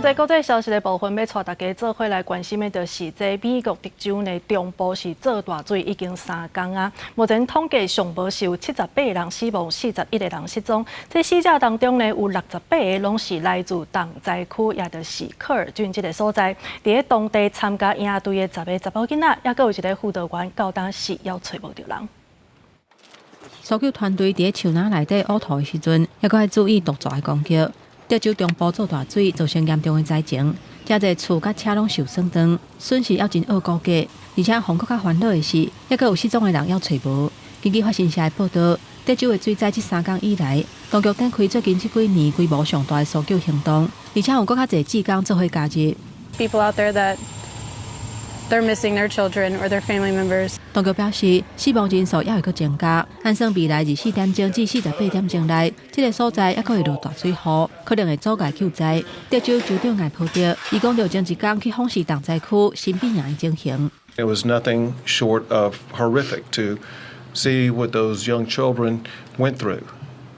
這國際消息的部分，欲帶大家做伙來關心的，就是這美國德州呢中部是做大水已經3工啊。目前統計上無是有78人死亡，41個人失蹤。這死者當中呢，有68個攏是來自重災區，也就是科爾郡這个所在。佇咧當地參加營隊的10個查某囡仔，猶閣有一个輔導員，到今時猶揣無著人。搜救團隊佇咧樹林內底挖土的時陣，猶閣愛注意毒蛇的攻擊。德州中部做大水，造成嚴重的災情，誠濟厝佮車攏受損斷，損失猶真惡估計。而且予閣較煩惱的是，猶閣有失蹤的人猶揣無。根據法新社的報導，德州的水災這3工以來，當局展開最近這幾年規模上大的搜救行動，而且有閣較濟志工做伙加入。 People out there that they're missing their children or their family members. 當局表示，死亡人數猶會閣增加。按算未來24點鐘至48點鐘內，這个所在猶閣會落大水雨，可能會阻礙救災。德州州長艾伯特，伊講著前一工去訪視重災區新變營的情形。 It was nothing short of horrific to see what those young children went through,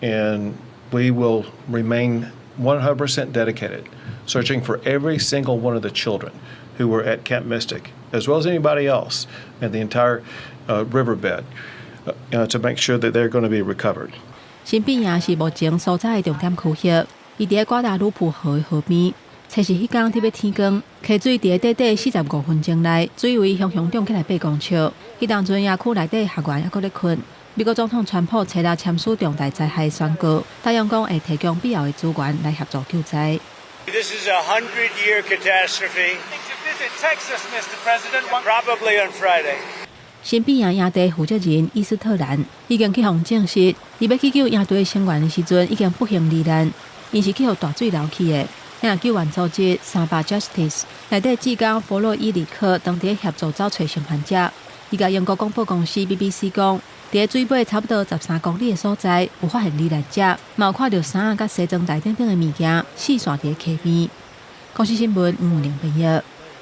and we will remain 100% dedicated, searching for every single one of the children who were at Camp Mystic, as well as anybody else in the entire riverbed, to make sure that they're going to be recovered. 新變營是目前所在的重點區域，伊佇咧瓜達盧普河的河邊。測試彼工特欲天光，溪水佇咧短短45分鐘內，水位雄雄漲起來8公尺。彼當陣營區內底學員猶閣咧睏。美國總統川普初六簽署重大災害宣告，答應講會提供必要的資源來協助救災。 This is a 100-year catastrophe. To visit Texas, Mr. President. Probably on Friday. 新變營營地負責人伊斯特蘭已經去予證實，伊欲去救營隊成員的時陣已經不幸罹難，𪜶是去予大水流去的。遐救援組織三八 Justice 內底志工弗洛伊里克當地協助找揣生還者。伊共英國廣播公司 BBC 講，佇水尾差不多13公里的所在，有發現罹難者，嘛有看著衫仔佮西裝內等等的物件四散佇溪邊。公視新聞吳玲編譯。